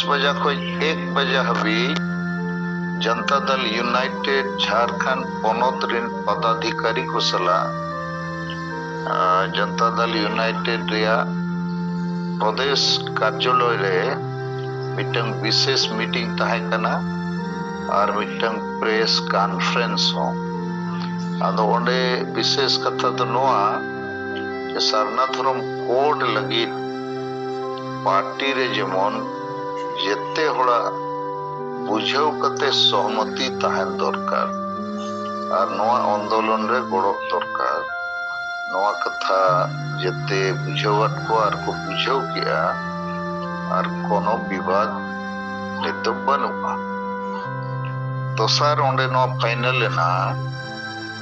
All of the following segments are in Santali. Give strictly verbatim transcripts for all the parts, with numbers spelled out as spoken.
ᱵᱟᱡᱟ ᱠᱷᱚᱱ ᱮᱠ ᱵᱟᱡᱟ ᱦᱟᱹᱵᱤᱡ ᱡᱚᱱᱛᱟ ᱫᱚᱞ ᱤᱭᱩᱱᱟᱭᱴᱮᱰ ᱡᱷᱟᱲᱠᱷᱚᱸᱰ ᱯᱚᱱᱚᱛ ᱨᱮᱱ ᱯᱚᱫᱟᱫᱷᱤᱠᱟᱨᱤ ᱠᱚ ᱥᱟᱞᱟᱜ, ᱟᱨ ᱡᱚᱱᱛᱟ ᱫᱚᱞ ᱤᱭᱩᱱᱟᱭᱴᱮᱰ ᱨᱮᱭᱟᱜ ᱯᱨᱚᱫᱮᱥ ᱠᱟᱨᱡᱟᱞᱚᱭ ᱨᱮ ᱢᱤᱫᱴᱟᱝ ᱵᱤᱥᱮᱥ ᱢᱤᱴᱤᱝ ᱛᱟᱦᱮᱸ ᱠᱟᱱᱟ ᱟᱨ ᱢᱤᱫᱴᱟᱝ ᱯᱨᱮᱥ ᱠᱚᱱᱯᱷᱟᱨᱮᱱᱥ ᱦᱚᱸ᱾ ᱟᱫᱚ ᱚᱸᱰᱮ ᱵᱤᱥᱮᱥ ᱠᱟᱛᱷᱟ ᱫᱚ ᱱᱚᱣᱟ ᱡᱮ ᱥᱟᱨᱱᱟ ᱫᱷᱚᱨᱚᱢ ᱠᱳᱰ ᱞᱟᱹᱜᱤᱫ ᱯᱟᱨᱴᱤ ᱨᱮ ᱡᱮᱢᱚᱱ ᱡᱮᱛᱮ ᱦᱚᱲᱟᱜ ᱵᱩᱡᱷᱟᱹᱣ ᱠᱟᱛᱮ ᱥᱚᱦᱢᱚᱛᱤ ᱛᱟᱦᱮᱱ ᱫᱚᱨᱠᱟᱨ ᱟᱨ ᱱᱚᱣᱟ ᱟᱱᱫᱳᱞᱚᱱ ᱨᱮ ᱜᱚᱲᱚ ᱫᱚᱨᱠᱟᱨ᱾ ᱱᱚᱣᱟ ᱠᱟᱛᱷᱟ ᱡᱮᱛᱮ ᱵᱩᱡᱷᱟᱹᱣᱟᱫ ᱠᱚᱣᱟ ᱟᱨ ᱠᱚ ᱵᱩᱡᱷᱟᱹᱣ ᱠᱮᱜᱼᱟ ᱟᱨ ᱠᱳᱱᱳ ᱵᱤᱵᱟᱫ ᱱᱤᱛᱚᱜ ᱵᱟᱹᱱᱩᱜᱼᱟ᱾ ᱫᱚᱥᱟᱨ ᱚᱸᱰᱮ ᱱᱚᱣᱟ ᱯᱷᱟᱭᱱᱟᱞ ᱮᱱᱟ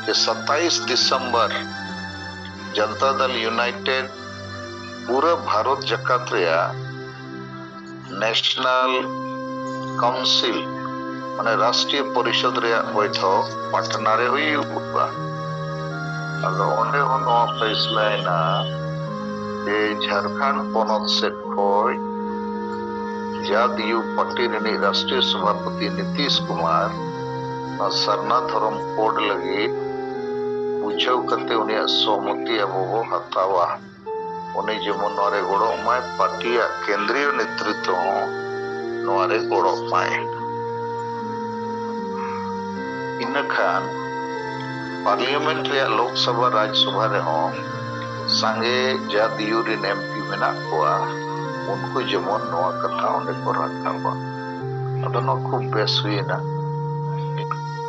ᱡᱮ ᱥᱟᱛᱟᱭᱤᱥ ᱰᱤᱥᱮᱢᱵᱚᱨ ᱡᱚᱱᱛᱟ ᱫᱚᱞ ᱤᱭᱩᱱᱟᱭᱴᱮᱰ ᱯᱩᱨᱟᱹ ᱵᱷᱟᱨᱚᱛ ᱡᱟᱠᱟᱛ ᱨᱮᱭᱟᱜ ᱱᱮᱥᱱᱟᱞ ᱠᱟᱣᱩᱱᱥᱤᱞ, ᱢᱟᱱᱮ ᱨᱟᱥᱴᱨᱤᱭᱚ ᱯᱚᱨᱤᱥᱚᱫ ᱨᱮᱭᱟᱜ ᱵᱚᱭᱴᱷᱚᱠ ᱯᱟᱴᱱᱟ ᱨᱮ ᱦᱩᱭᱩᱜᱼᱟ᱾ ᱟᱫᱚ ᱚᱸᱰᱮ ᱦᱚᱸ ᱱᱚᱣᱟ ᱯᱷᱟᱭᱥᱞᱟ ᱮᱱᱟ ᱡᱮ ᱡᱷᱟᱲᱠᱷᱚᱸᱰ ᱯᱚᱱᱚᱛ ᱥᱮᱫ ᱠᱷᱚᱱ ᱡᱟᱫᱤᱭᱩ ᱯᱟᱨᱴᱤ ᱨᱤᱱᱤᱡ ᱨᱟᱥᱴᱨᱤᱭᱚ ᱥᱚᱵᱷᱟᱯᱚᱛᱤ ᱱᱤᱛᱤᱥ ᱠᱩᱢᱟᱨ ᱱᱚᱣᱟ ᱥᱟᱨᱱᱟ ᱫᱷᱚᱨᱚᱢ ᱠᱳᱰ ᱞᱟᱹᱜᱤᱫ ᱵᱩᱡᱷᱟᱹᱣ ᱠᱟᱛᱮ ᱩᱱᱤᱭᱟᱜ ᱥᱚᱦᱢᱚᱛᱤ ᱟᱵᱚ ᱵᱚ ᱦᱟᱛᱟᱣᱟ᱾ ᱩᱱᱤ ᱡᱮᱢᱚᱱ ᱱᱚᱣᱟ ᱨᱮ ᱜᱚᱲᱚᱜ ᱢᱟᱭ, ᱯᱟᱨᱴᱤᱭᱟᱜ ᱠᱮᱱᱫᱨᱤᱭᱚ ᱱᱮᱛᱨᱤᱛᱵ ᱦᱚᱸ ᱱᱚᱣᱟ ᱨᱮ ᱜᱚᱲᱚᱜ ᱢᱟᱭ᱾ ᱤᱱᱟᱹᱠᱷᱟᱱ ᱯᱟᱨᱞᱤᱭᱟᱢᱮᱱᱴ ᱨᱮᱭᱟᱜ ᱞᱳᱠᱥᱚᱵᱷᱟ, ᱨᱟᱡᱽᱥᱚᱵᱷᱟ ᱨᱮᱦᱚᱸ ᱥᱟᱸᱜᱮ ᱡᱟᱫᱤᱭᱩ ᱨᱮᱱ ᱮᱢᱯᱤ ᱢᱮᱱᱟᱜ ᱠᱚᱣᱟ, ᱩᱱᱠᱩ ᱡᱮᱢᱚᱱ ᱱᱚᱣᱟ ᱠᱟᱛᱷᱟ ᱚᱸᱰᱮ ᱠᱚ ᱨᱟᱠᱟᱵᱟ᱾ ᱟᱫᱚ ᱱᱚᱣᱟ ᱠᱷᱩᱵ ᱵᱮᱥ ᱦᱩᱭᱮᱱᱟ᱾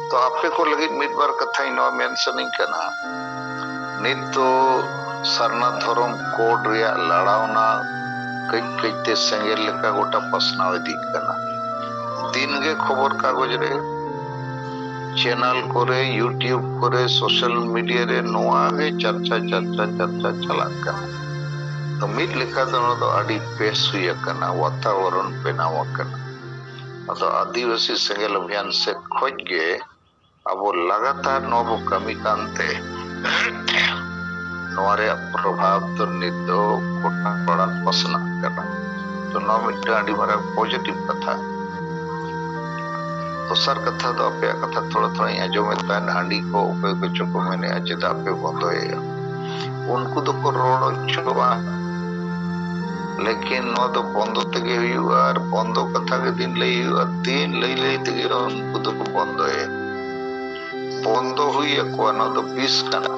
ᱛᱚ ᱟᱯᱮ ᱠᱚ ᱞᱟᱹᱜᱤᱫ ᱢᱤᱫ ᱵᱟᱨ ᱠᱟᱛᱷᱟᱧ ᱱᱚᱣᱟ ᱢᱮᱱ ᱥᱟᱱᱟᱧ ᱠᱟᱱᱟ᱾ ᱱᱤᱛ ᱫᱚ ᱥᱟᱨᱱᱟ ᱫᱷᱚᱨᱚᱢ ᱠᱳᱰ ᱨᱮᱭᱟᱜ ᱞᱟᱲᱟᱣᱱᱟ ᱠᱟᱹᱡ ᱠᱟᱹᱡ ᱛᱮ ᱥᱮᱸᱜᱮᱞ ᱞᱮᱠᱟ ᱜᱚᱴᱟ ᱯᱟᱥᱱᱟᱣ ᱤᱫᱤᱜ ᱠᱟᱱᱟ᱾ ᱫᱤᱱ ᱜᱮ ᱠᱷᱚᱵᱚᱨ ᱠᱟᱜᱚᱡᱽ ᱨᱮ, ᱪᱮᱱᱮᱞ ᱠᱚᱨᱮ, ᱭᱩᱴᱤᱭᱩᱵᱽ ᱠᱚᱨᱮ, ᱥᱳᱥᱟᱞ ᱢᱤᱰᱤᱭᱟ ᱨᱮ ᱱᱚᱣᱟ ᱜᱮ ᱪᱟᱨᱪᱟ, ᱪᱟᱨᱪᱟ, ᱪᱟᱨᱪᱟ ᱪᱟᱞᱟᱜ ᱠᱟᱱᱟ᱾ ᱛᱚ ᱢᱤᱫ ᱞᱮᱠᱟᱛᱮ ᱱᱚᱣᱟ ᱫᱚ ᱟᱹᱰᱤ ᱵᱮᱥ ᱦᱩᱭ ᱟᱠᱟᱱᱟ, ᱣᱟᱛᱟᱵᱚᱨᱚᱱ ᱵᱮᱱᱟᱣ ᱟᱠᱟᱱᱟ᱾ ᱟᱫᱚ ᱟᱹᱫᱤᱵᱟᱹᱥᱤ ᱥᱮᱸᱜᱮᱞ ᱚᱵᱷᱤᱭᱟᱱ ᱥᱮᱫ ᱠᱷᱚᱡ ᱜᱮ ᱟᱵᱚ ᱞᱟᱜᱟᱛᱟᱨ ᱱᱚᱣᱟ ᱵᱚ ᱠᱟᱹᱢᱤ ᱠᱟᱱᱛᱮ ᱱᱚᱣᱟ ᱨᱮᱭᱟᱜ ᱯᱨᱚᱵᱷᱟᱵᱽ ᱫᱚ ᱱᱤᱛ ᱫᱚ ᱜᱚᱴᱟ ᱯᱟᱲᱟ ᱯᱟᱥᱱᱟᱜ ᱠᱟᱱᱟ᱾ ᱛᱚ ᱱᱚᱣᱟ ᱢᱤᱫᱴᱟᱝ ᱟᱹᱰᱤ ᱢᱟᱨᱟᱝ positive ᱠᱟᱛᱷᱟ᱾ ᱫᱚᱥᱟᱨ ᱠᱟᱛᱷᱟ ᱫᱚ ᱟᱯᱮᱭᱟᱜ ᱠᱟᱛᱷᱟ ᱛᱷᱚᱲᱟ ᱛᱷᱚᱲᱟᱧ ᱟᱸᱡᱚᱢᱮᱫ ᱛᱟᱦᱮᱱ, ᱦᱟᱺᱰᱤ ᱠᱚ ᱚᱠᱚᱭ ᱠᱚᱪᱚ ᱠᱚ ᱢᱮᱱᱮᱫᱼᱟ ᱪᱮᱫᱟᱜ ᱯᱮ ᱵᱚᱱᱫᱚᱭᱮᱫᱼᱟ? ᱩᱱᱠᱩ ᱫᱚᱠᱚ ᱨᱚᱲ ᱦᱚᱪᱚᱣᱟ, ᱞᱮᱠᱤᱱ ᱱᱚᱣᱟ ᱫᱚ ᱵᱚᱱᱫᱚ ᱛᱮᱜᱮ ᱦᱩᱭᱩᱜᱼᱟ᱾ ᱟᱨ ᱵᱚᱱᱫᱚ ᱠᱟᱛᱷᱟ ᱜᱮ ᱫᱤᱱ ᱞᱟᱹᱭ ᱦᱩᱭᱩᱜᱼᱟ, ᱫᱤᱱ ᱞᱟᱹᱭ ᱞᱟᱹᱭ ᱛᱮᱜᱮ ᱩᱱᱠᱩ ᱫᱚᱠᱚ ᱵᱚᱱᱫᱚᱭᱮᱫ᱾ ᱵᱚᱱᱫᱚ ᱦᱩᱭ ᱟᱠᱚᱣᱟ, ᱱᱚᱣᱟ ᱫᱚ ᱵᱤᱥ ᱠᱟᱱᱟ᱾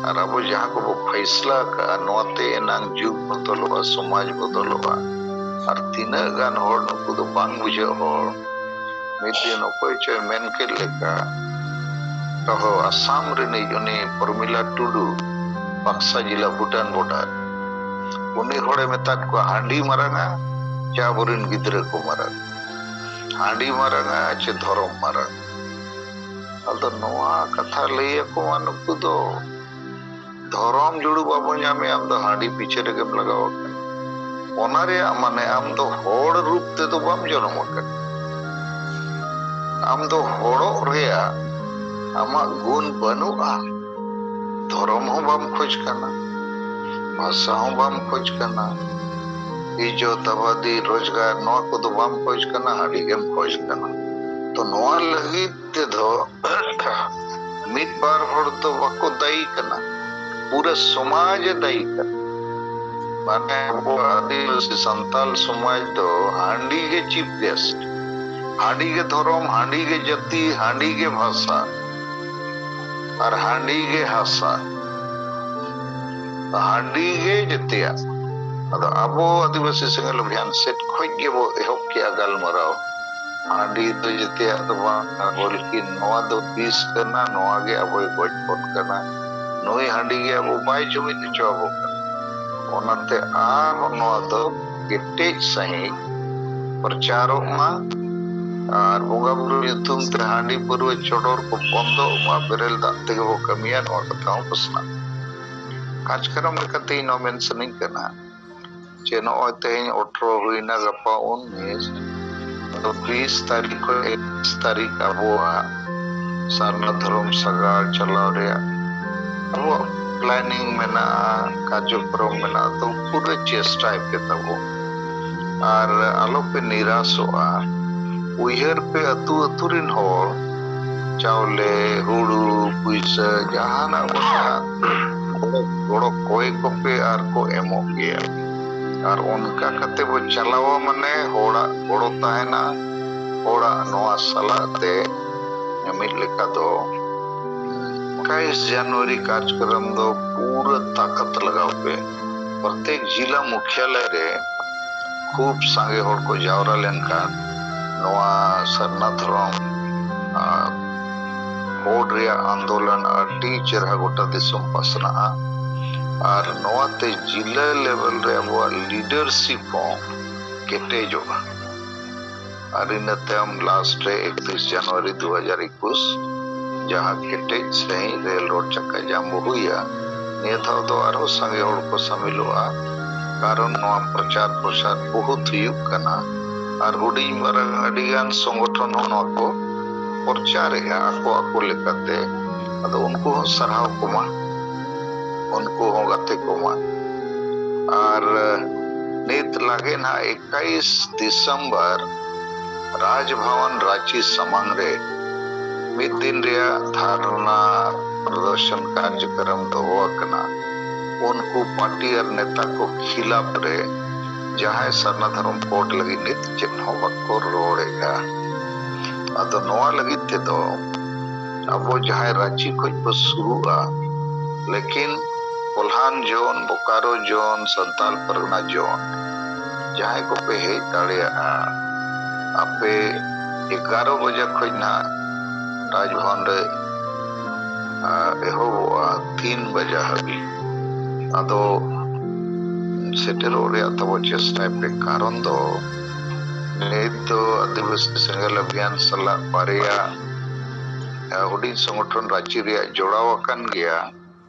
ᱟᱨ ᱟᱵᱚ ᱡᱟᱦᱟᱸ ᱠᱚᱵᱚ ᱯᱷᱟᱭᱥᱞᱟ ᱟᱠᱟᱫᱼᱟ, ᱱᱚᱣᱟᱛᱮ ᱮᱱᱟᱝ ᱡᱩᱜᱽ ᱵᱚᱫᱚᱞᱚᱜᱼᱟ, ᱥᱚᱢᱟᱡᱽ ᱵᱚᱫᱚᱞᱚᱜᱼᱟ᱾ ᱟᱨ ᱛᱤᱱᱟᱹᱜ ᱜᱟᱱ ᱦᱚᱲ ᱱᱩᱠᱩ ᱫᱚ ᱵᱟᱝ ᱵᱩᱡᱷᱟᱹᱜ ᱦᱚᱲ, ᱢᱤᱫ ᱫᱤᱱ ᱚᱠᱚᱭ ᱪᱚᱭ ᱢᱮᱱ ᱠᱮᱫ ᱞᱮᱠᱟ, ᱚᱦᱚ, ᱟᱥᱟᱢ ᱨᱤᱱᱤᱡ ᱩᱱᱤ ᱯᱨᱚᱢᱤᱞᱟ ᱴᱩᱰᱩ, ᱵᱟᱠᱥᱟ ᱡᱮᱞᱟ, ᱵᱷᱩᱴᱟᱱ border, ᱩᱱᱤ ᱦᱚᱲᱮ ᱢᱮᱛᱟᱫ ᱠᱚᱣᱟ, ᱦᱟᱺᱰᱤ ᱢᱟᱨᱟᱝᱟ ᱪᱮ ᱟᱵᱚᱨᱮᱱ ᱜᱤᱫᱽᱨᱟᱹ ᱠᱚ ᱢᱟᱨᱟᱝ? ᱦᱟᱺᱰᱤ ᱢᱟᱨᱟᱝᱟ ᱪᱮ ᱫᱷᱚᱨᱚᱢ ᱢᱟᱨᱟᱝ? ᱟᱫᱚ ᱱᱚᱣᱟ ᱠᱟᱛᱷᱟ ᱞᱟᱹᱭ ᱟᱠᱚ ᱢᱟ ᱱᱩᱠᱩ ᱫᱚ ᱫᱷᱚᱨᱚᱢ ᱡᱩᱲᱩ ᱵᱟᱵᱚ ᱧᱟᱢᱮᱜᱼᱟ, ᱟᱢ ᱫᱚ ᱦᱟᱺᱰᱤ ᱯᱤᱪᱷᱟᱹ ᱨᱮᱜᱮᱢ ᱞᱟᱜᱟᱣ ᱟᱠᱟᱱᱟ᱾ ᱚᱱᱟ ᱨᱮᱭᱟᱜ ᱢᱟᱱᱮ ᱟᱢ ᱫᱚ ᱦᱚᱲ ᱨᱩᱯ ᱛᱮᱫᱚ ᱵᱟᱢ ᱡᱚᱱᱚᱢ ᱟᱠᱟᱱᱟ᱾ ᱟᱢ ᱫᱚ ᱦᱚᱲᱚᱜ ᱨᱮᱭᱟᱜ ᱟᱢᱟᱜ ᱜᱩᱱ ᱵᱟᱹᱱᱩᱜᱼᱟ᱾ ᱫᱷᱚᱨᱚᱢ ᱦᱚᱸ ᱵᱟᱢ ᱠᱷᱚᱡᱽ ᱠᱟᱱᱟ, ᱵᱷᱟᱥᱟ ᱦᱚᱸ ᱵᱟᱢ ᱠᱷᱚᱡᱽ ᱠᱟᱱᱟ, ᱤᱡᱽᱡᱚᱛ, ᱟᱵᱟᱫᱤ, ᱨᱳᱡᱽᱜᱟᱨ, ᱱᱚᱣᱟ ᱠᱚᱫᱚ ᱵᱟᱢ ᱠᱷᱚᱡᱽ ᱠᱟᱱᱟ, ᱦᱟᱺᱰᱤ ᱜᱮᱢ ᱠᱷᱚᱡᱽ ᱠᱟᱱᱟ᱾ ᱛᱚ ᱱᱚᱣᱟ ᱞᱟᱹᱜᱤᱫ ᱛᱮᱫᱚ ᱢᱤᱫ ᱵᱟᱨ ᱦᱚᱲ ᱫᱚ ᱵᱟᱠᱚ ᱫᱟᱭᱤ ᱠᱟᱱᱟ, ᱯᱩᱨᱟᱹ ᱥᱚᱢᱟᱡᱽ ᱮ ᱫᱟᱭᱤ ᱠᱟᱱᱟ᱾ ᱢᱟᱱᱮ ᱟᱵᱚ ᱟᱹᱫᱤᱵᱟᱹᱥᱤ ᱥᱟᱱᱛᱟᱞ ᱥᱚᱢᱟᱡᱽ ᱫᱚ ᱦᱟᱺᱰᱤ ᱜᱮ chief guest, ᱦᱟᱺᱰᱤ ᱜᱮ ᱫᱷᱚᱨᱚᱢ, ᱦᱟᱺᱰᱤ ᱜᱮ ᱡᱟᱹᱛᱤ, ᱦᱟᱺᱰᱤ ᱜᱮ ᱵᱷᱟᱥᱟ, ᱟᱨ ᱦᱟᱺᱰᱤ ᱜᱮ ᱦᱟᱥᱟ᱾ ᱦᱟᱺᱰᱤ ᱜᱮ ᱡᱮᱛᱮᱭᱟᱜ᱾ ᱟᱫᱚ ᱟᱵᱚ ᱟᱹᱫᱤᱵᱟᱹᱥᱤ ᱥᱮᱸᱜᱮᱞ ᱚᱵᱷᱤᱭᱟᱱ ᱥᱮᱫ ᱠᱷᱚᱡ ᱜᱮᱵᱚ ᱮᱦᱚᱵ ᱠᱮᱜᱼᱟ ᱜᱟᱞᱢᱟᱨᱟᱣ᱾ ᱦᱟᱺᱰᱤ ᱫᱚ ᱡᱮᱛᱮᱭᱟᱜ ᱫᱚ ᱵᱟᱝ, ᱵᱚᱞᱠᱤ ᱱᱚᱣᱟ ᱫᱚ ᱵᱤᱥ ᱠᱟᱱᱟ, ᱱᱚᱣᱟ ᱜᱮ ᱟᱵᱚᱭ ᱜᱚᱡ ᱵᱚᱱ ᱠᱟᱱᱟ᱾ ᱱᱩᱭ ᱦᱟᱺᱰᱤ ᱜᱮ ᱟᱵᱚ ᱵᱟᱭ ᱡᱩᱢᱤᱫ ᱦᱚᱪᱚ ᱟᱵᱚ ᱠᱟᱱᱟ᱾ ᱚᱱᱟᱛᱮ ᱟᱨ ᱱᱚᱣᱟ ᱫᱚ ᱠᱮᱴᱮᱡ ᱥᱟᱺᱦᱤᱡ ᱯᱨᱚᱪᱟᱨᱚᱜ ᱢᱟ ᱟᱨ ᱵᱚᱸᱜᱟ ᱵᱩᱨᱩ ᱧᱩᱛᱩᱢ ᱛᱮ ᱦᱟᱺᱰᱤ ᱯᱟᱹᱨᱣᱟᱹ ᱪᱚᱰᱚᱨ ᱠᱚ ᱵᱚᱱᱫᱚᱜ ᱢᱟ, ᱵᱮᱨᱮᱞ ᱫᱟᱜ ᱛᱮᱜᱮ ᱵᱚ ᱠᱟᱹᱢᱤᱭᱟ, ᱱᱚᱣᱟ ᱠᱟᱛᱷᱟ ᱦᱚᱸ ᱯᱟᱥᱱᱟᱣ᱾ ᱠᱟᱨᱡᱚᱠᱨᱚᱢ ᱞᱮᱠᱟᱛᱮ ᱤᱧ ᱱᱚᱣᱟ ᱢᱮᱱ ᱥᱟᱱᱟᱧ ᱠᱟᱱᱟ ᱡᱮ ᱱᱚᱜᱼᱚᱭ ᱛᱮᱦᱮᱧ ᱟᱴᱷᱨᱚ ᱦᱩᱭᱱᱟ, ᱜᱟᱯᱟ ᱩᱱᱤᱥ, ᱟᱫᱚ ᱵᱤᱥ ᱛᱟᱹᱨᱤᱠᱷ ᱠᱷᱚᱱ ᱮᱠᱩᱥ ᱛᱟᱹᱨᱤᱠᱷ ᱟᱵᱚᱣᱟᱜ ᱥᱟᱨᱱᱟ ᱫᱷᱚᱨᱚᱢ ᱥᱟᱜᱟᱲ ᱪᱟᱞᱟᱣ ᱨᱮᱭᱟᱜ ᱟᱵᱚᱣᱟᱜ planning ᱢᱮᱱᱟᱜᱼᱟ, ᱠᱟᱨᱡᱚᱠᱨᱚᱢ ᱢᱮᱱᱟᱜᱼᱟ᱾ ᱛᱚ ᱯᱩᱨᱟᱹ ᱪᱮᱥᱴᱟᱭ ᱯᱮ ᱛᱟᱵᱚ᱾ ᱟᱨ ᱟᱞᱚᱯᱮ ᱱᱤᱨᱟᱥᱚᱜᱼᱟ᱾ ᱩᱭᱦᱟᱹᱨ ᱯᱮ, ᱟᱹᱛᱩ ᱟᱹᱛᱩ ᱨᱤᱱ ᱦᱚᱲ ᱪᱟᱣᱞᱮ, ᱦᱩᱲᱩ, ᱯᱩᱭᱥᱟᱹ, ᱡᱟᱦᱟᱱᱟᱜ ᱵᱚᱱ ᱢᱮᱱᱟ, ᱜᱚᱲᱚ, ᱜᱚᱲᱚ ᱠᱚᱭ ᱠᱚᱯᱮ ᱟᱨ ᱠᱚ ᱮᱢᱚᱜ ᱜᱮᱭᱟ᱾ ᱟᱨ ᱚᱱᱠᱟ ᱠᱟᱛᱮ ᱵᱚ ᱪᱟᱞᱟᱣᱟ, ᱢᱟᱱᱮ ᱦᱚᱲᱟᱜ ᱜᱚᱲᱚ ᱛᱟᱦᱮᱱᱟ, ᱦᱚᱲᱟᱜ ᱱᱚᱣᱟ ᱥᱟᱞᱟᱜ ᱛᱮ ᱢᱤᱫ ᱞᱮᱠᱟ ᱫᱚ ᱮᱠᱟᱭᱤᱥ ᱡᱟᱱᱩᱣᱟᱨᱤ ᱠᱟᱨᱡᱚᱠᱨᱚᱢ ᱫᱚ ᱯᱩᱨᱟᱹ ᱛᱟᱠᱟᱛ ᱞᱟᱜᱟᱣ ᱯᱮ᱾ ᱯᱨᱚᱛᱮᱠ ᱡᱤᱞᱟ ᱢᱩᱠᱷᱭᱟᱞᱚᱭ ᱨᱮ ᱠᱷᱩᱵ ᱥᱟᱸᱜᱮ ᱦᱚᱲ ᱠᱚ ᱡᱟᱣᱨᱟ ᱞᱮᱱᱠᱷᱟᱱ ᱱᱚᱣᱟ ᱥᱟᱨᱱᱟ ᱫᱷᱚᱨᱚᱢ, ᱟᱨ, ᱠᱳᱰ ᱨᱮᱭᱟᱜ ᱟᱱᱫᱳᱞᱚᱱ ᱟᱹᱰᱤ ᱪᱮᱨᱦᱟ ᱜᱚᱴᱟ ᱫᱤᱥᱚᱢ ᱯᱟᱥᱱᱟᱜᱼᱟ᱾ ᱟᱨ ᱱᱚᱣᱟᱛᱮ ᱡᱤᱞᱟ ᱞᱮᱵᱮᱞ ᱨᱮ ᱟᱵᱚᱣᱟᱜ ᱞᱤᱰᱟᱨᱥᱤᱯ ᱦᱚᱸ ᱠᱮᱴᱮᱡᱚᱜᱼᱟ᱾ ᱟᱨ ᱤᱱᱟᱹ ᱛᱟᱭᱚᱢ ᱞᱟᱥᱴ ᱨᱮ ᱮᱠᱛᱤᱨᱤᱥ ᱡᱟᱱᱩᱣᱟᱨᱤ ᱫᱩ ᱦᱟᱡᱟᱨ ᱮᱠᱩᱥ ᱡᱟᱦᱟᱸ ᱠᱮᱴᱮᱡ ᱥᱟᱺᱦᱤᱡ ᱨᱮᱞ ᱨᱳᱰ ᱪᱟᱠᱟ ᱡᱟᱢ ᱦᱩᱭᱟ, ᱱᱤᱭᱟᱹ ᱫᱷᱟᱣ ᱫᱚ ᱟᱨᱦᱚᱸ ᱥᱟᱸᱜᱮ ᱦᱚᱲ ᱠᱚ ᱥᱟᱢᱤᱞᱚᱜᱼᱟ᱾ ᱠᱟᱨᱚᱱ ᱱᱚᱣᱟ ᱯᱨᱚᱪᱟᱨ ᱯᱨᱚᱥᱟᱨ ᱵᱚᱦᱩᱛ ᱦᱩᱭᱩᱜ ᱠᱟᱱᱟ᱾ ᱟᱨ ᱦᱩᱰᱤᱧ ᱢᱟᱨᱟᱝ ᱟᱹᱰᱤᱜᱟᱱ ᱥᱚᱝᱜᱚᱴᱷᱚᱱ ᱦᱚᱸ ᱱᱚᱣᱟ ᱠᱚ ᱯᱨᱚᱪᱟᱨᱮᱜᱼᱟ ᱟᱠᱚ ᱟᱠᱚ ᱞᱮᱠᱟᱛᱮ᱾ ᱟᱫᱚ ᱩᱱᱠᱩ ᱦᱚᱸ ᱥᱟᱨᱦᱟᱣ ᱠᱚᱢᱟ, ᱩᱱᱠᱩ ᱦᱚᱸ ᱜᱟᱛᱮ ᱠᱚᱢᱟ᱾ ᱟᱨ ᱱᱤᱛ ᱞᱟᱜᱮ ᱱᱟᱦᱟᱜ ᱮᱠᱟᱭᱤᱥ ᱰᱤᱥᱮᱢᱵᱚᱨ ᱨᱟᱡᱽᱵᱷᱚᱵᱚᱱ ᱨᱟᱸᱪᱤ ᱥᱟᱢᱟᱝ ᱨᱮ ᱢᱤᱫ ᱫᱤᱱ ᱨᱮᱭᱟᱜ ᱫᱷᱟᱨᱱᱟ ᱯᱨᱚᱫᱚᱨᱥᱚᱱ ᱠᱟᱨᱡᱚᱠᱨᱚᱢ ᱫᱚᱦᱚ ᱟᱠᱟᱱᱟ᱾ ᱩᱱᱠᱩ ᱯᱟᱨᱴᱤ ᱟᱨ ᱱᱮᱛᱟ ᱠᱚ ᱠᱷᱤᱞᱟᱯ ᱨᱮ ᱡᱟᱦᱟᱸᱭ ᱥᱟᱨᱱᱟ ᱫᱷᱚᱨᱚᱢ ᱠᱳᱰ ᱞᱟᱹᱜᱤᱫ ᱱᱤᱛ ᱪᱮᱫ ᱦᱚᱸ ᱵᱟᱠᱚ ᱨᱚᱲᱮᱫᱼᱟ᱾ ᱟᱫᱚ ᱱᱚᱣᱟ ᱞᱟᱹᱜᱤᱫ ᱛᱮᱫᱚ ᱟᱵᱚ ᱡᱟᱦᱟᱸᱭ ᱨᱟᱸᱪᱤ ᱠᱷᱚᱱ ᱵᱚ ᱥᱩᱨᱩᱜᱼᱟ, ᱞᱮᱠᱤᱱ ᱠᱚᱞᱦᱟᱱ ᱡᱳᱱ, ᱵᱳᱠᱟᱨᱳ ᱡᱳᱱ, ᱥᱟᱱᱛᱟᱞ ᱯᱟᱨᱜᱟᱱᱟ ᱡᱳᱱ, ᱡᱟᱦᱟᱸᱭ ᱠᱚᱯᱮ ᱦᱮᱡ ᱫᱟᱲᱮᱭᱟᱜᱼᱟ, ᱟᱯᱮ ᱮᱜᱟᱨᱚ ᱵᱟᱡᱟ ᱠᱷᱚᱱ ᱱᱟᱜ ᱨᱟᱡᱽᱵᱷᱚᱵᱚᱱ ᱨᱮ, ᱟ, ᱮᱦᱚᱵᱚᱜᱼᱟ ᱛᱤᱱ ᱵᱟᱡᱟ ᱦᱟᱹᱵᱤᱡ᱾ ᱟᱫᱚ ᱥᱮᱴᱮᱨᱚᱜ ᱨᱮᱭᱟᱜ ᱛᱟᱵᱚ ᱪᱮᱥᱴᱟᱭ ᱯᱮ, ᱠᱟᱨᱚᱱ ᱫᱚ ᱱᱤᱛ ᱫᱚ ᱟᱹᱫᱤᱵᱟᱹᱥᱤ ᱥᱮᱸᱜᱮᱞ ᱚᱵᱷᱤᱭᱟᱱ ᱥᱟᱞᱟᱜ ᱵᱟᱨᱭᱟ, ᱟ, ᱦᱩᱰᱤᱧ ᱥᱚᱝᱜᱚᱴᱷᱚᱱ ᱨᱟᱸᱪᱤ ᱨᱮᱭᱟᱜ ᱡᱚᱲᱟᱣ ᱟᱠᱟᱱ ᱜᱮᱭᱟ᱾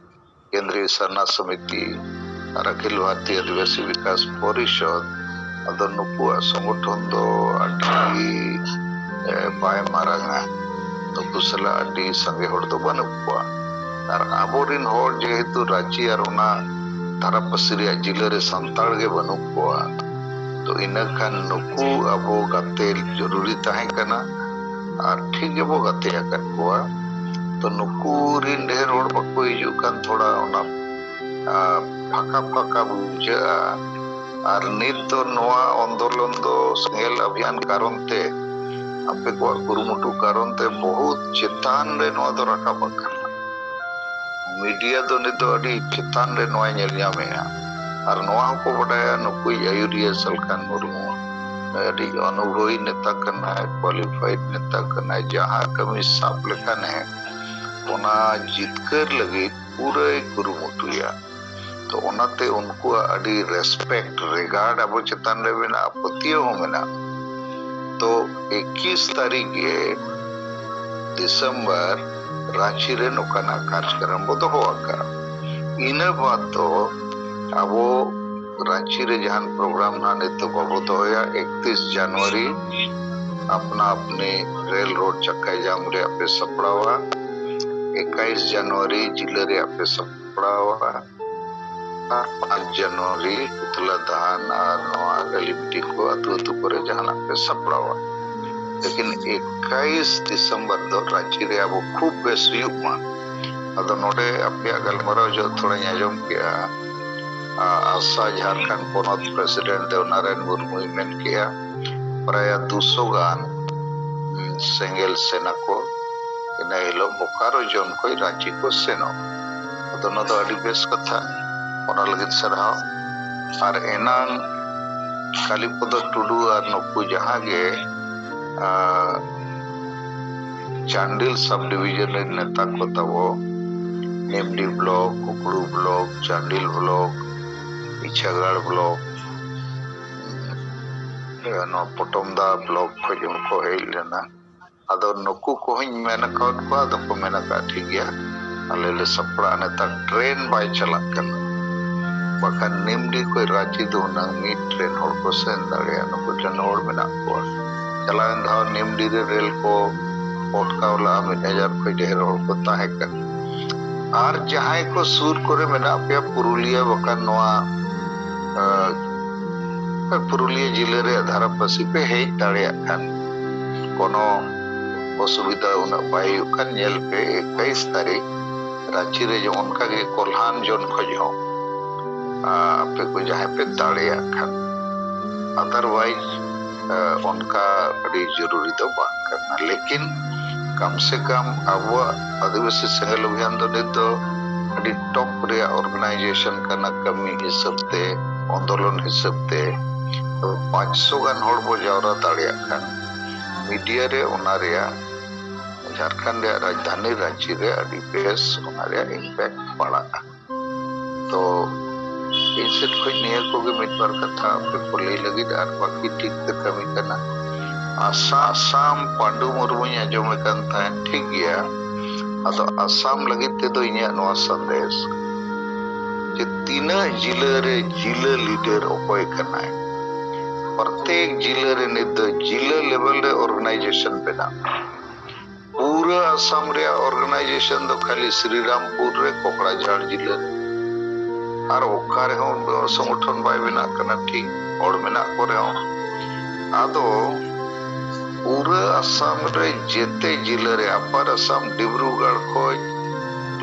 ᱠᱮᱱᱫᱨᱤᱭᱚ ᱥᱟᱨᱱᱟ ᱥᱚᱢᱤᱛᱤ ᱟᱨ ᱟᱠᱷᱤᱞ ᱵᱷᱟᱨᱚᱛᱤᱭᱚ ᱟᱹᱫᱤᱵᱟᱹᱥᱤ ᱵᱤᱠᱟᱥ ᱯᱚᱨᱤᱥᱚᱫᱽ, ᱟᱫᱚ ᱱᱩᱠᱩᱣᱟᱜ ᱥᱚᱝᱜᱚᱴᱷᱚᱱ ᱫᱚ ᱟᱹᱰᱤ, ᱮ, ᱵᱟᱭ ᱢᱟᱨᱟᱝᱟ᱾ ᱱᱩᱠᱩ ᱥᱟᱞᱟᱜ ᱟᱹᱰᱤ ᱥᱟᱸᱜᱮ ᱦᱚᱲ ᱫᱚ ᱵᱟᱹᱱᱩᱜ ᱠᱚᱣᱟ᱾ ᱟᱨ ᱟᱵᱚᱨᱤᱱ ᱦᱚᱲ ᱡᱮᱦᱮᱛᱩ ᱨᱟᱸᱪᱤ ᱟᱨ ᱚᱱᱟ ᱫᱷᱟᱨᱟ ᱯᱟᱹᱥᱤ ᱨᱮᱭᱟᱜ ᱡᱤᱞᱟᱹ ᱨᱮ ᱥᱟᱱᱛᱟᱲ ᱜᱮ ᱵᱟᱹᱱᱩᱜ ᱠᱚᱣᱟ, ᱛᱚ ᱤᱱᱟᱹ ᱠᱷᱟᱱ ᱱᱩᱠᱩ ᱟᱵᱚ ᱜᱟᱛᱮ ᱡᱚᱨᱩᱨᱤ ᱛᱟᱦᱮᱸ ᱠᱟᱱᱟ, ᱟᱨ ᱴᱷᱤᱠ ᱜᱮᱵᱚ ᱜᱟᱛᱮ ᱟᱠᱟᱫ ᱠᱚᱣᱟ᱾ ᱛᱚ ᱱᱩᱠᱩ ᱨᱤᱱ ᱰᱷᱮᱨ ᱦᱚᱲ ᱵᱟᱠᱚ ᱦᱤᱡᱩᱜ ᱠᱟᱱ, ᱛᱷᱚᱲᱟ ᱚᱱᱟ ᱟᱨ ᱯᱷᱟᱸᱠᱟ ᱯᱷᱟᱸᱠᱟ ᱵᱩᱡᱷᱟᱹᱜᱼᱟ᱾ ᱟᱨ ᱱᱤᱛ ᱫᱚ ᱱᱚᱣᱟ ᱟᱱᱫᱳᱞᱚᱱ ᱫᱚ ᱥᱮᱸᱜᱮᱞ ᱚᱵᱷᱤᱭᱟᱱ ᱠᱟᱨᱚᱱ ᱛᱮ, ᱟᱯᱮ ᱠᱚᱣᱟᱜ ᱠᱩᱨᱩᱢᱩᱴᱩ ᱠᱟᱨᱚᱱ ᱛᱮ ᱵᱚᱦᱩᱛ ᱪᱮᱛᱟᱱ ᱨᱮ ᱱᱚᱣᱟ ᱫᱚ ᱨᱟᱠᱟᱵ ᱟᱠᱟᱱᱟ᱾ ᱢᱤᱰᱤᱭᱟ ᱫᱚ ᱱᱤᱛ ᱫᱚ ᱟᱹᱰᱤ ᱪᱮᱛᱟᱱ ᱨᱮ ᱱᱚᱣᱟᱭ ᱧᱮᱞ ᱧᱟᱢᱮᱜᱼᱟ᱾ ᱟᱨ ᱱᱚᱣᱟ ᱦᱚᱸᱠᱚ ᱵᱟᱰᱟᱭᱟ, ᱱᱩᱠᱩᱭ ᱟᱹᱭᱩᱨᱤᱭᱟᱹ ᱥᱟᱞᱠᱷᱟᱱ ᱢᱩᱨᱢᱩ ᱟᱹᱰᱤ ᱚᱱᱩᱵᱷᱚᱵᱤ ᱱᱮᱛᱟ ᱠᱟᱱᱟᱭ, ᱠᱣᱟᱞᱤᱯᱷᱟᱭᱤᱰ ᱱᱮᱛᱟ ᱠᱟᱱᱟᱭ, ᱡᱟᱦᱟᱸ ᱠᱟᱹᱢᱤ ᱥᱟᱵ ᱞᱮᱠᱷᱟᱱᱮ ᱚᱱᱟ ᱡᱤᱛᱠᱟᱹᱨ ᱞᱟᱹᱜᱤᱫ ᱯᱩᱨᱟᱹᱭ ᱠᱩᱨᱩᱢᱩᱴᱩᱭᱟ᱾ ᱛᱚ ᱚᱱᱟᱛᱮ ᱩᱱᱠᱩᱣᱟᱜ ᱟᱹᱰᱤ ᱨᱮᱥᱯᱮᱠᱴ, ᱨᱮᱜᱟᱨᱰ ᱟᱵᱚ ᱪᱮᱛᱟᱱ ᱨᱮ ᱢᱮᱱᱟᱜᱼᱟ, ᱯᱟᱹᱛᱭᱟᱹᱣ ᱦᱚᱸ ᱢᱮᱱᱟᱜᱼᱟ᱾ ᱛᱚ ᱮᱠᱤᱥ ᱛᱟᱹᱨᱤᱠᱷ ᱜᱮ ᱰᱤᱥᱮᱢᱵᱚᱨ ᱨᱟᱸᱪᱤ ᱨᱮ ᱱᱚᱝᱠᱟᱱᱟᱜ ᱠᱟᱨᱡᱚᱠᱨᱚᱢ ᱵᱚ ᱫᱚᱦᱚ ᱟᱠᱟᱫᱼᱟ᱾ ᱤᱱᱟᱹ ᱵᱟᱫ ᱫᱚ ᱟᱵᱚ ᱨᱟᱸᱪᱤ ᱨᱮ ᱡᱟᱦᱟᱱ ᱯᱨᱳᱜᱨᱟᱢ ᱱᱟᱦᱟᱜ ᱱᱤᱛ ᱫᱚ ᱵᱟᱵᱚ ᱫᱚᱦᱚᱭᱟ᱾ ᱮᱠᱛᱤᱥ ᱡᱟᱱᱩᱣᱟᱨᱤ ᱟᱯᱱᱟ ᱟᱯᱱᱤ ᱨᱮᱞ ᱨᱳᱰ ᱪᱟᱠᱟᱭ ᱡᱟᱢ ᱨᱮᱭᱟᱜ ᱯᱮ ᱥᱟᱯᱲᱟᱣᱟ᱾ ᱮᱠᱟᱭᱤᱥ ᱡᱟᱱᱩᱣᱟᱨᱤ ᱡᱤᱞᱟᱹ ᱨᱮᱭᱟᱜ ᱯᱮ ᱥᱟᱯᱲᱟᱣᱟ᱾ ᱟᱨ ᱯᱟᱸᱪ ᱡᱟᱱᱩᱣᱟᱨᱤ ᱯᱩᱛᱞᱟ ᱫᱟᱦᱟᱱ ᱟᱨ ᱱᱚᱣᱟ ᱨᱮᱞᱤ ᱢᱤᱴᱤᱝ ᱠᱚ ᱟᱹᱛᱩ ᱟᱹᱛᱩ ᱠᱚᱨᱮ ᱡᱟᱦᱟᱱᱟᱜ ᱯᱮ ᱥᱟᱯᱲᱟᱣᱟ᱾ ᱞᱮᱠᱤᱱ ᱮᱠᱟᱭᱤᱥ ᱰᱤᱥᱮᱢᱵᱚᱨ ᱫᱚ ᱨᱟᱸᱪᱤ ᱨᱮ ᱟᱵᱚ ᱠᱷᱩᱵ ᱵᱮᱥ ᱦᱩᱭᱩᱜ ᱢᱟ᱾ ᱟᱫᱚ ᱱᱚᱰᱮ ᱟᱯᱮᱭᱟᱜ ᱜᱟᱞᱢᱟᱨᱟᱣ ᱡᱚᱦᱚᱜ ᱛᱷᱚᱲᱟᱧ ᱟᱸᱡᱚᱢ ᱠᱮᱜᱼᱟ, ᱟ, ᱟᱥᱟ ᱡᱷᱟᱲᱠᱷᱚᱸᱰ ᱯᱚᱱᱚᱛ ᱯᱨᱮᱥᱤᱰᱮᱱᱴ ᱫᱮᱣᱱᱟᱨᱟᱭᱚᱱ ᱢᱩᱨᱢᱩᱭ ᱢᱮᱱ ᱠᱮᱜᱼᱟ, ᱯᱨᱟᱭ ᱫᱩᱥᱚ ᱜᱟᱱ, ᱩᱸ, ᱥᱮᱸᱜᱮᱞ ᱥᱮᱱᱟ ᱠᱚ ᱤᱱᱟᱹ ᱦᱤᱞᱳᱜ ᱵᱳᱠᱟᱨᱳ ᱡᱳᱱ ᱠᱷᱚᱱ ᱨᱟᱸᱪᱤ ᱠᱚ ᱥᱮᱱᱚᱜ᱾ ᱟᱫᱚ ᱱᱚᱣᱟ ᱫᱚ ᱟᱹᱰᱤ ᱵᱮᱥ ᱠᱟᱛᱷᱟ, ᱚᱱᱟ ᱞᱟᱹᱜᱤᱫ ᱥᱟᱨᱦᱟᱣ᱾ ᱟᱨ ᱮᱱᱟᱝ ᱠᱟᱞᱤᱯᱚᱫᱚ ᱴᱩᱰᱩ ᱟᱨ ᱱᱩᱠᱩ ᱡᱟᱦᱟᱸ ᱜᱮ, ᱟ, ᱪᱟᱱᱰᱤᱞ ᱥᱟᱵ ᱰᱤᱵᱤᱡᱚᱱ ᱨᱮᱱ ᱱᱮᱛᱟ ᱠᱚ ᱛᱟᱵᱚ, Nimdih block, Kukru block, Chandil block, Ichagarh block, ᱱᱚᱣᱟ ᱯᱚᱴᱚᱢᱫᱟ ᱵᱞᱚᱠ ᱠᱷᱚᱱ ᱦᱚᱸᱠᱚ ᱦᱮᱡ ᱞᱮᱱᱟ᱾ ᱟᱫᱚ ᱱᱩᱠᱩ ᱠᱚᱦᱚᱸᱧ ᱢᱮᱱ ᱟᱠᱟᱫ ᱠᱚᱣᱟ, ᱟᱫᱚ ᱠᱚ ᱢᱮᱱ ᱟᱠᱟᱫ, "ᱴᱷᱤᱠ ᱜᱮᱭᱟ, ᱟᱞᱮ ᱞᱮ ᱥᱟᱯᱲᱟᱜᱼᱟ, ᱱᱮᱛᱟᱨ ᱴᱨᱮᱱ ᱵᱟᱭ ᱪᱟᱞᱟᱜ ᱠᱟᱱᱟ, ᱵᱟᱠᱷᱟᱱ ᱱᱤᱢᱰᱤ ᱠᱷᱚᱱ ᱨᱟᱸᱪᱤ ᱫᱚ ᱦᱩᱱᱟᱹᱝ ᱢᱤᱫ ᱴᱨᱮᱱ ᱦᱚᱲ ᱠᱚ ᱥᱮᱱ ᱫᱟᱲᱮᱭᱟᱜᱼᱟ, ᱱᱩᱠᱩ ᱴᱷᱮᱱ ᱦᱚᱲ ᱢᱮᱱᱟᱜ ᱠᱚᱣᱟ᱾" ᱪᱟᱞᱟᱣᱮᱱ ᱫᱷᱟᱣ ᱱᱤᱢᱰᱤ ᱨᱮ ᱨᱮᱞ ᱠᱚ ᱯᱚᱴᱠᱟᱣ ᱞᱟᱜᱼᱟ, ᱢᱤᱫ ᱦᱟᱡᱟᱨ ᱠᱷᱚᱱ ᱰᱷᱮᱨ ᱦᱚᱲ ᱠᱚ ᱛᱟᱦᱮᱸ ᱠᱟᱱᱟ᱾ ᱟᱨ ᱡᱟᱦᱟᱸᱭ ᱠᱚ ᱥᱩᱨ ᱠᱚᱨᱮ ᱢᱮᱱᱟᱜ ᱯᱮᱭᱟ, ᱯᱩᱨᱩᱞᱤᱭᱟᱹ ᱵᱟᱠᱷᱟᱱ ᱱᱚᱣᱟ, ᱟᱸ, ᱯᱩᱨᱩᱞᱤᱭᱟᱹ ᱡᱤᱞᱟᱹ ᱨᱮᱭᱟᱜ ᱫᱷᱟᱨᱟ ᱯᱟᱹᱥᱤ ᱯᱮ ᱦᱮᱡ ᱫᱟᱲᱮᱭᱟᱜ ᱠᱷᱟᱱ, ᱠᱳᱱᱳ ᱚᱥᱩᱵᱤᱫᱷᱟ ᱩᱱᱟᱹᱜ ᱵᱟᱭ ᱦᱩᱭᱩᱜ ᱠᱟᱱ᱾ ᱧᱮᱞ ᱯᱮ, ᱮᱠᱟᱭᱤᱥ ᱛᱟᱹᱨᱤᱠᱷ ᱨᱟᱸᱪᱤ ᱨᱮ ᱡᱮ ᱚᱱᱠᱟ ᱜᱮ ᱠᱚᱞᱦᱟᱱ ᱡᱚᱱ ᱠᱷᱚᱡ ᱦᱚᱸ, ᱟ, ᱟᱯᱮ ᱠᱚ ᱡᱟᱦᱟᱸᱭ ᱯᱮ ᱫᱟᱲᱮᱭᱟᱜ ᱠᱷᱟᱱ, otherwise, ᱟ, ᱚᱱᱠᱟ ᱟᱹᱰᱤ ᱡᱚᱨᱩᱨᱤ ᱫᱚ ᱵᱟᱝ ᱠᱟᱱᱟ᱾ ᱞᱮᱠᱤᱱ ᱠᱟᱢ ᱥᱮ ᱠᱟᱢ ᱟᱵᱚᱣᱟᱜ ᱟᱹᱫᱤᱵᱟᱹᱥᱤ ᱥᱮᱸᱜᱮᱞ ᱚᱵᱷᱤᱭᱟᱱ ᱫᱚ ᱱᱤᱛ ᱫᱚ ᱟᱹᱰᱤ top ᱨᱮᱭᱟᱜ organization ᱠᱟᱱᱟ, ᱠᱟᱹᱢᱤ ᱦᱤᱥᱟᱹᱵ ᱛᱮ, ᱟᱱᱫᱳᱞᱚᱱ ᱦᱤᱥᱟᱹᱵ ᱛᱮ᱾ ᱛᱚ ᱯᱟᱸᱪᱥᱚ ᱜᱟᱱ ᱦᱚᱲ ᱵᱚ ᱡᱟᱣᱨᱟ ᱫᱟᱲᱮᱭᱟᱜ ᱠᱷᱟᱱ, media ᱨᱮ ᱚᱱᱟ ᱨᱮᱭᱟᱜ, ᱡᱷᱟᱲᱠᱷᱚᱸᱰ ᱨᱮᱭᱟᱜ ᱨᱟᱡᱽᱫᱷᱟᱱᱤ ᱨᱟᱸᱪᱤ ᱨᱮ ᱟᱹᱰᱤ ᱵᱮᱥ ᱚᱱᱟ ᱨᱮᱭᱟᱜ impact ᱯᱟᱲᱟᱜᱼᱟ᱾ ᱛᱚ ᱤᱧ ᱥᱮᱫ ᱠᱷᱚᱱ ᱱᱤᱭᱟᱹ ᱠᱚᱜᱮ ᱢᱤᱫ ᱵᱟᱨ ᱠᱟᱛᱷᱟ ᱟᱯᱮ ᱠᱚ ᱞᱟᱹᱭ ᱞᱟᱹᱜᱤᱫ, ᱟᱨ ᱵᱟᱹᱠᱤ ᱴᱷᱤᱠ ᱛᱮ ᱠᱟᱹᱢᱤ ᱠᱟᱱᱟ᱾ ᱟᱥᱟ-, ᱟᱥᱟᱢ ᱯᱟᱱᱰᱩ ᱢᱩᱨᱢᱩᱧ ᱟᱸᱡᱚᱢᱮ ᱠᱟᱱ ᱛᱟᱦᱮᱸᱫ, ᱴᱷᱤᱠ ᱜᱮᱭᱟ᱾ ᱟᱫᱚ ᱟᱥᱟᱢ ᱞᱟᱹᱜᱤᱫ ᱛᱮᱫᱚ ᱤᱧᱟᱹᱜ ᱱᱚᱣᱟ ᱥᱟᱸᱫᱮᱥ ᱡᱮ ᱛᱤᱱᱟᱹᱜ ᱡᱤᱞᱟᱹ ᱨᱮ ᱡᱤᱞᱟᱹ leader ᱚᱠᱚᱭ ᱠᱟᱱᱟᱭ, ᱯᱨᱚᱛᱮᱠ ᱡᱤᱞᱟᱹ ᱨᱮ ᱱᱤᱛ ᱫᱚ ᱡᱤᱞᱟᱹ level ᱨᱮ organization ᱵᱮᱱᱟᱜ᱾ ᱯᱩᱨᱟᱹ ᱟᱥᱟᱢ ᱨᱮᱭᱟᱜ organization ᱫᱚ ᱠᱷᱟᱹᱞᱤ ᱥᱨᱤᱨᱟᱢᱯᱩᱨ ᱨᱮ ᱠᱚᱠᱲᱟᱡᱷᱟᱲ ᱡᱤᱞᱟᱹ ᱨᱮ, ᱟᱨ ᱚᱠᱟ ᱨᱮᱦᱚᱸ ᱥᱚᱝᱜᱚᱴᱷᱚᱱ ᱵᱟᱭ ᱵᱮᱱᱟᱜ ᱠᱟᱱᱟ, ᱴᱷᱤᱠ ᱦᱚᱲ ᱢᱮᱱᱟᱜ ᱠᱚ ᱨᱮᱦᱚᱸ᱾ ᱟᱫᱚ ᱯᱩᱨᱟᱹ ᱟᱥᱟᱢ ᱨᱮ ᱡᱮᱛᱮ ᱡᱤᱞᱟᱹ ᱨᱮ, ᱟᱯᱟᱨ ᱟᱥᱟᱢ ᱰᱤᱵᱽᱨᱩᱜᱚᱲ ᱠᱷᱚᱡ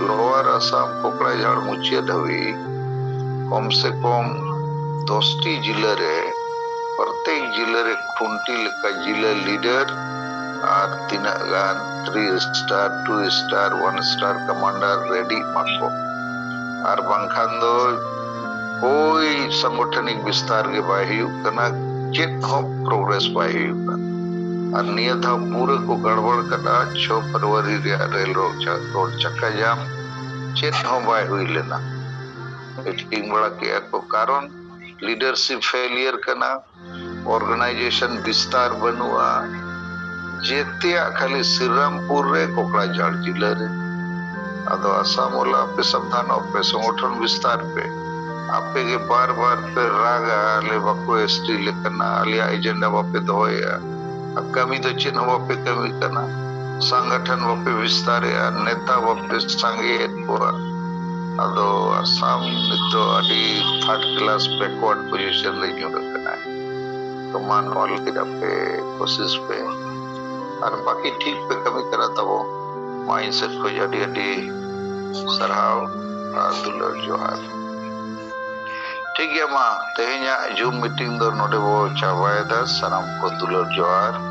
ᱞᱳᱣᱟᱨ ᱟᱥᱟᱢ ᱠᱚᱠᱲᱟᱡᱷᱟᱲ ᱢᱩᱪᱟᱹᱫ ᱦᱟᱹᱵᱤᱡ, ᱠᱚᱢ ᱥᱮ ᱠᱚᱢ ᱫᱚᱥᱴᱤ ᱡᱤᱞᱟᱹ ᱨᱮ, ᱯᱨᱚᱛᱮᱠ ᱡᱤᱞᱟᱹ ᱨᱮ ᱠᱷᱩᱱᱴᱤ ᱞᱮᱠᱟ ᱡᱤᱞᱟᱹ leader ᱟᱨ ᱛᱤᱱᱟᱹᱜ ᱜᱟᱱ three star, two star, one star commander ready ᱢᱟᱠᱚ᱾ ᱟᱨ ᱵᱟᱝᱠᱷᱟᱱ ᱫᱚ ᱠᱳᱭ ᱥᱟᱝᱜᱚᱴᱷᱚᱱᱤᱠ ᱵᱤᱥᱛᱟᱨ ᱜᱮ ᱵᱟᱭ ᱦᱩᱭᱩᱜ ᱠᱟᱱᱟ, ᱪᱮᱫ ᱦᱚᱸ progress ᱵᱟᱭ ᱦᱩᱭᱩᱜ ᱠᱟᱱᱟ᱾ ᱟᱨ ᱱᱤᱭᱟᱹ ᱫᱷᱟᱣ ᱯᱩᱨᱟᱹ ᱠᱚ ᱜᱟᱲᱵᱟᱲ ᱠᱟᱫᱟ᱾ ᱪᱷᱚ ᱯᱷᱮᱵᱽᱨᱩᱣᱟᱨᱤ ᱨᱮᱭᱟᱜ ᱨᱮᱞ ᱨᱳᱰ ᱪᱟ-, ᱨᱳᱰ ᱪᱟᱠᱟ ᱡᱟᱢ ᱪᱮᱫ ᱦᱚᱸ ᱵᱟᱭ ᱦᱩᱭ ᱞᱮᱱᱟ᱾ ᱦᱟᱹᱴᱤᱧ ᱵᱟᱲᱟ ᱠᱮᱜᱼᱟ ᱠᱚ, ᱠᱟᱨᱚᱱ leadership failure ᱠᱟᱱᱟ, organization ᱵᱤᱥᱛᱟᱨ ᱵᱟᱹᱱᱩᱜᱼᱟ, ᱡᱮᱛᱮᱭᱟᱜ ᱠᱷᱟᱹᱞᱤ ᱥᱨᱤᱨᱟᱢᱯᱩᱨ ᱨᱮ, ᱠᱚᱠᱲᱟᱡᱷᱟᱲ ᱡᱤᱞᱟᱹ ᱨᱮ᱾ ᱟᱫᱚ ᱟᱥᱟᱢ ᱣᱟᱞᱟ ᱟᱯᱮ ᱥᱟᱵᱫᱷᱟᱱᱚᱜ ᱯᱮ, ᱥᱚᱝᱜᱚᱴᱷᱚᱱ ᱵᱤᱥᱛᱟᱨ ᱯᱮ᱾ ᱟᱯᱮ ᱜᱮ ᱵᱟᱨ ᱵᱟᱨ ᱯᱮ ᱨᱟᱜᱟ, ᱟᱞᱮ ᱵᱟᱠᱚ S T ᱞᱮ ᱠᱟᱱᱟ, ᱟᱞᱮᱭᱟᱜ agenda ᱵᱟᱯᱮ ᱫᱚᱦᱚᱭᱮᱜᱼᱟ, ᱟᱨ ᱠᱟᱹᱢᱤ ᱫᱚ ᱪᱮᱫ ᱦᱚᱸ ᱵᱟᱯᱮ ᱠᱟᱹᱢᱤ ᱠᱟᱱᱟ, ᱥᱚᱝᱜᱚᱴᱷᱚᱱ ᱵᱟᱯᱮ ᱵᱤᱥᱛᱟᱨᱮᱜᱼᱟ, ᱱᱮᱛᱟ ᱵᱟᱯᱮ ᱥᱟᱸᱜᱮᱭᱮᱫ ᱠᱚᱣᱟ᱾ ᱟᱫᱚ ᱟᱥᱟᱢ ᱱᱤᱛᱚᱜ ᱟᱹᱰᱤ third class backward position ᱨᱮ ᱧᱩᱨ ᱟᱠᱟᱱᱟ᱾ ᱛᱚ ᱢᱟ ᱱᱚᱣᱟ ᱞᱟᱹᱜᱤᱫ ᱟᱯᱮ ᱠᱳᱥᱤᱥ ᱯᱮ᱾ ᱟᱨ ᱵᱟᱹᱠᱤ ᱴᱷᱤᱠ ᱯᱮ ᱠᱟᱹᱢᱤ ᱠᱟᱱᱟ ᱛᱟᱵᱚ᱾ ᱢᱟ ᱤᱧ ᱥᱮᱫ ᱠᱷᱚᱱ ᱟᱹᱰᱤ ᱟᱹᱰᱤ ᱥᱟᱨᱦᱟᱣ ᱟᱨ ᱫᱩᱞᱟᱹᱲ ᱡᱚᱦᱟᱨ᱾ ᱴᱷᱤᱠ ᱜᱮᱭᱟ, ᱢᱟ ᱛᱮᱦᱮᱧᱟᱜ Zoom meeting ᱫᱚ ᱱᱚᱰᱮ ᱵᱚ ᱪᱟᱵᱟᱭᱮᱫᱟ᱾ ᱥᱟᱱᱟᱢ ᱠᱚ ᱫᱩᱞᱟᱹᱲ ᱡᱚᱦᱟᱨ᱾